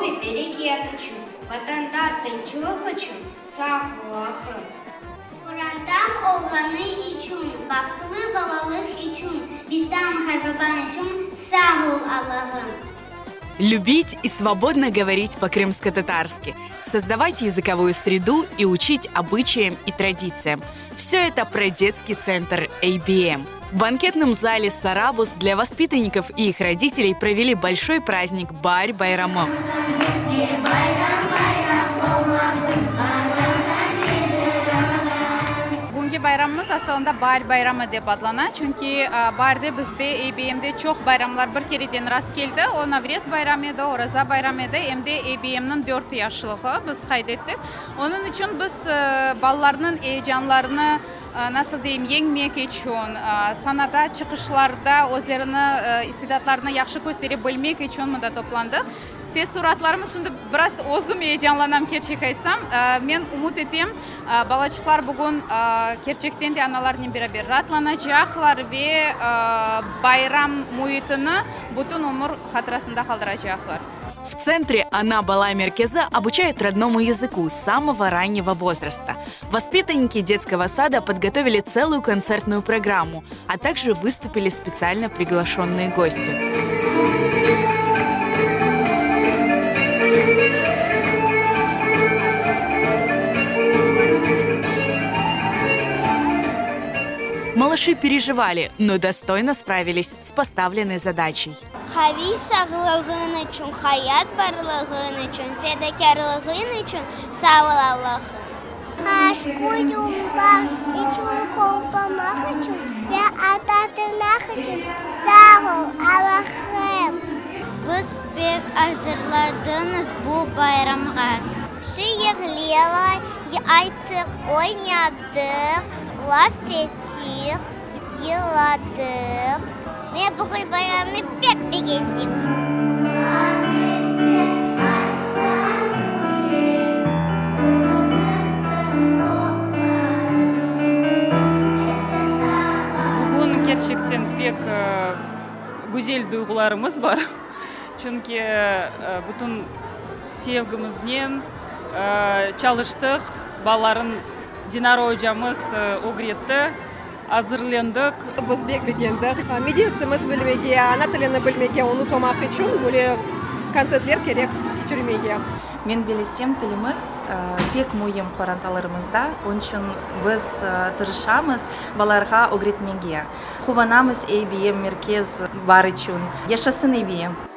Bol ve bereket içün, Vatanda tınçlıq içün sağ ol, Allahım. Qorantam olğanı içün, bahtlı balalıq içün, bitam, qartbabam içün sağ ol, Allahım. Любить и свободно говорить по-крымско-татарски, создавать языковую среду и учить обычаям и традициям. Все это про детский центр ABM. В банкетном зале «Сарабуз» для воспитанников и их родителей провели большой праздник «Барь Байрамы». Bugünki bayramımız asılında Baar bayramı dep adlana, çünki baarde bizde ABMde çoq bayramlar bir kereden rast keldi, o Navrez bayramı edi, Oraza bayramı edi, em de ABMniñ dört yaşlığı biz qayd ettik. Onıñ içün biz balalarnıñ eyecanlarını, nasıl deyim, yeñmek içün, sanada çıqışlarda özlerini, istidatlarını yahşı köstere bilmek içün mında toplandıq. Teessuratlarımız şimdi biraz özüm eyecanlanam, kerçek aytsam. Men ümüt etem, balaçıqlar bugün kerçekten de analarınen beraber raatlanacaqlar ve bayram müitini bütün ömür hatırasında qaldıracaqlar. В центре Ana bala merkezi обучают родному языку с самого раннего возраста. Воспитанники детского сада подготовили целую концертную программу, а также выступили специально приглашенные гости. Малыши переживали, но достойно справились с поставленной задачей. Qaviy sağlığıñ içün, hayat barlığıñ içün, fedakârlığıñ içün sağ ol, Allahım. Qaş, közüm, baş içün, qolpamaq içün ve ata tırnaq içün sağ ol, Allahım. Biz pek azırladıñız bu bayramğa. Şiirler ayttıq, oynadıq, laf ettik. Yırladıq. Men bugün bayramnı pek begendim. Bugün kerçekten pek güzel duyğularımız bar, çünki bütün sevgimiznen çalıştıq, balaların Dinara ocamız ögretti. Azırlendik. Biz bek begendik. Medeniyetimiz bilmege, ana tilini bilmege unutmamaq içün böyle kontsertler kerek keçirmege. Men bilesem, tilimiz pek müim qorantalarımızda, onıñ içün biz tırışamız balalarğa ögretmege. Quvanamız ABM merkez bar içün. Yaşasın ABM!